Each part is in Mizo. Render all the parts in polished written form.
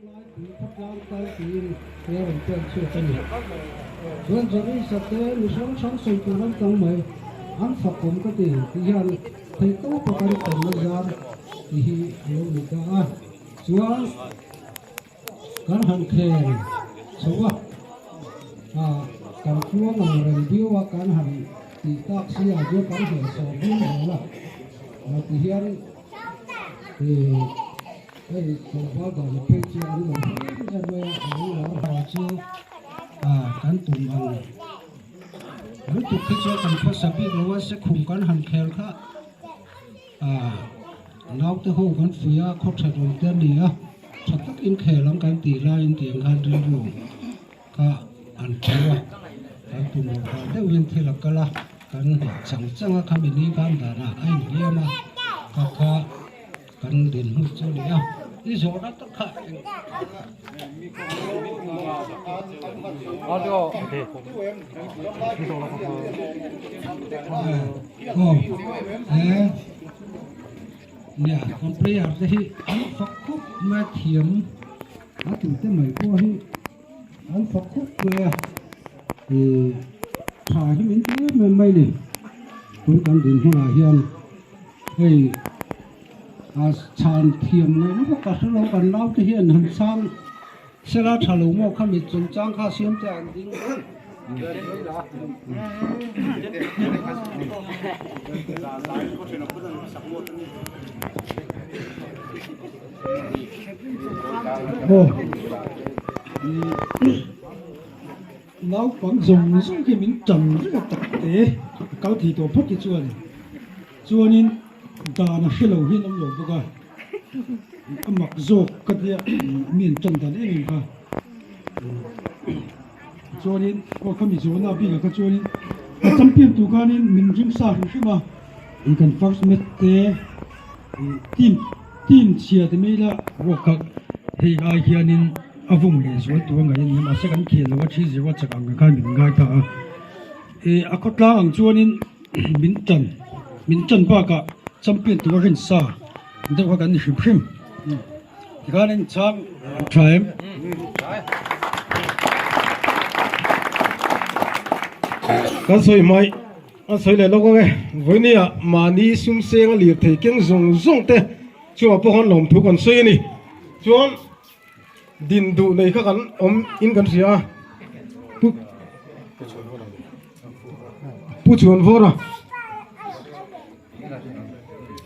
Khawtlang tan tiin he rawn pek chhuak a ni. Chuan Jarisa te mi hrang hrang sawi tur an tam mai, an fakawm ka ti tih hian theihtawpa kan tawnna zar tih hi a lo ni ta a. Chuan kan han khel chho a, ah kan tluang ang reng viau a, kan han tih tak si ah chuan kan hlehsawh viau zel a, ti hian ih. Hei tlangval dan a phei chu an lo hre em em mai a, a lo lar ha chu kan tum ang lutuk hi chuan kan khawsa bik lo a, sekhum kan han khel kha naute ho kan fuih a, khaw tha rawn te a ni a, tha takin khel ang kan tih laiin tiang khan rilru kha an thu a, kan tum loh dan deuhin thil a kal a, kan hneh chang chang a, khami ni khan danah a inhliam a, kha kha. Kan dinhmun chu a ni a, i zawhna tak kha eng Aw he nia kan player te hi an fak khawp mai a thiam a tute mai pawh hi an fak khawp mai a ih tha hi min ti em em mai a ni tun kan dinhmunah hian. Hei a chhan thiam ngaihna bawk a hrelo kan naute hian han chhang sela tha lo maw khami chungchang kha siam te an ding aw Naupang zawng zawng hi min tan vek a tak te a kal thei tawh phawt hi chuan. Chuanin dan a hre lo hian awm lo bawk a, a mak zawk ka tia mi an tan dan em em kha. Chuanin aw khami zawhna bikah kha chuanin a champion tur khanin min ring sa hrim hrim a, kan first match te team team chhia ti mai ila ruak kha hei ai hianin a vawng leh zual tur a ngaih a ni a, mahse kan khel lo a 3-0 a chak ang khan min ngai ta a. Ih a khawtlang ang chuanin min tan min tan bakah champion tura rin sa deuh kha kan ni hrim hrim tikhan a inchhang tha em. Kan sawi hmaih an sawi leh lawk ang e, vawinia mahni sum seng a lir thei keng zawng zawng te chungah pawh khan lawmthu kan sawi a ni. Chuan Din duh nei kha kan awm in kan hria a, Pu Pu Chhuanvawra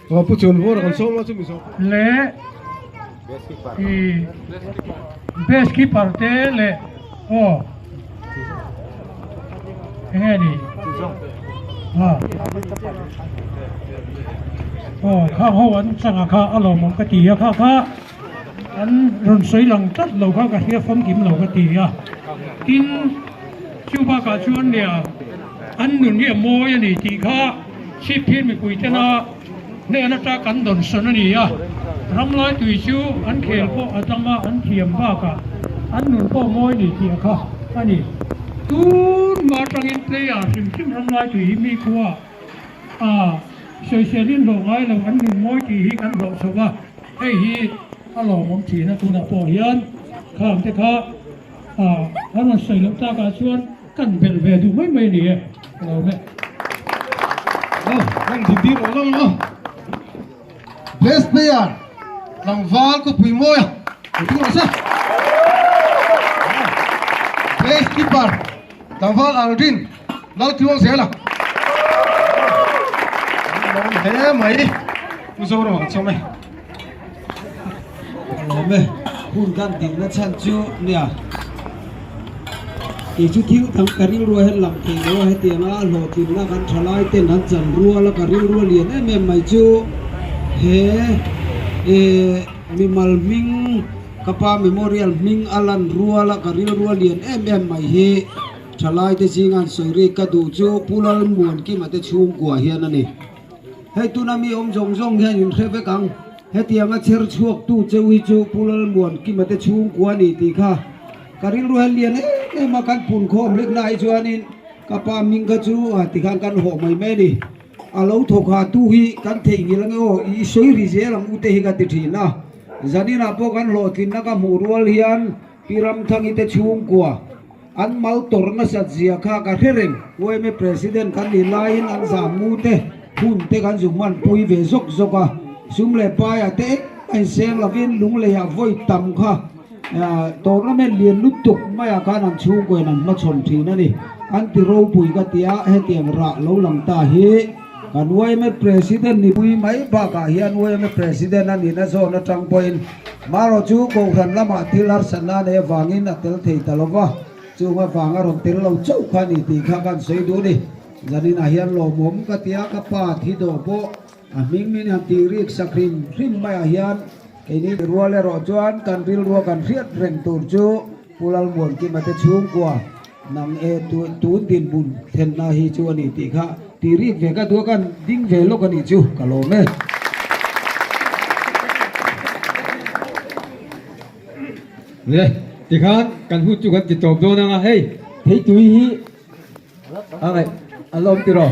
aw Pu Chhuanvawra kan sawm a chumi zawh. Leh i best keeper te leh aw enge ni a aw khang ho an changa kha a lawmawm ka ti a kha kha. An rawn sawi lang tlat lo kha ka hria famkim lo ka ti a, tin chu bakah chuan nia an nun hi a mawi a ni tih kha chhip phir mipui tena hnen ata kan dawn sawn a ni a, ramlai tui chu an khel pawh a dam a, an thiam bakah an nun pawh mawi a ni tih a kha a ni. Tun hma atangin player hrim hrim ramlai tui hi mi khua a sawiselin hlawh ngai lo an nun mawi tih hi kan hlawh chho a. Hei hi a lawmawm thin a, tunah pawh hian khang te kha an rawn sawi loh takah chuan kan belh ve duh mai mai a ni e, ka lo hre. Aw, kan din dir awh lo ang. Best player tlangval khawpui mawi a, lo ding rawh se. Best keeper tlangval Aldrin Laltluang zel a. An lawm hle mai. Pu Zoram ang chawm e. A lawm e. Hun kan dikna chhan chu nia. Kei chu thil dang ka rilru a hen lang thei lo a, hetianga hlawhtlinna kan thalai ten an chan rual a ka rilru a lian em em mai chu he mimal hming ka pa memorial hming a lan rual a ka rilru a lian em em mai hi Thalaite zingan sawi rik ka duh chu Pu Lalmuankima te chhungkua hian a ni. Hei tuna mi awm zawng zawng hian in hre vek ang. Hetianga chher chhuaktu cheu hi chu Pu Lalmuankima te chhungkua a ni tih kha ka rilru hian lian em em a, kan punkhawm hlek na hi chuanin ka pa hming kha chu tikhan kan hawh mai mai a ni. A lo thawk ha tu hi kan theihnghilh ange aw, i sawi ri zel ang u te hi ka ti thin a. Zaninah pawh kan hlawhtlinna ka hmuh rual hian Pi Ramthangi te chhungkua an mal tawrh nasat zia kha ka hre reng. Yma President kan nih laiin an zam mu te, hun te kan zu hmanpui ve zawk zawk a. Sum leh paia te engmah inseng lovin lungleiah vawi tam kha tournament lian lutuk maiah khan an chhungkuain an hmachhawn thin a ni. An ti ropui ka ti a, hetiang rah lo lang ta hi kan yma President ni pui mai bakah hian yma President a nihna zawn atang pawhin marawh chu Kohhran lamah thil harsatna a neih avangin a tel thei ta lo va, chung avang a rawn tel lo chauh kha a ni tih kha kan sawi duh a ni. Zaninah hian lawmawm ka ti a, ka pa thi dawh pawh A hming min han tih rik sak hrim hrim maiah hian keini rual erawh chuan kan rilrua kan hriat reng tur chu Pu Lalmuankima te chhungkua nang e tun dinhmun thlenna hi chu a ni tih kha tih rik ve ka duh a, kan ding ve lawk a nih chu ka lawm e. Le, tikhan kan hun chu kan ti tawp dawn ang a, hei theitui hi A ngaih a lawm tiraw?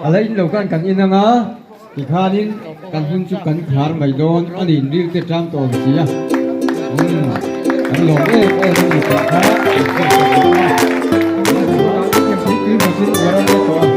A la in lo khan kan in anga tikhanin kan hun chu kan khar mai dawn a ni ril te tang tawh ang si a. Umm kan lawm em em a ni tih kha kan hriat theih a.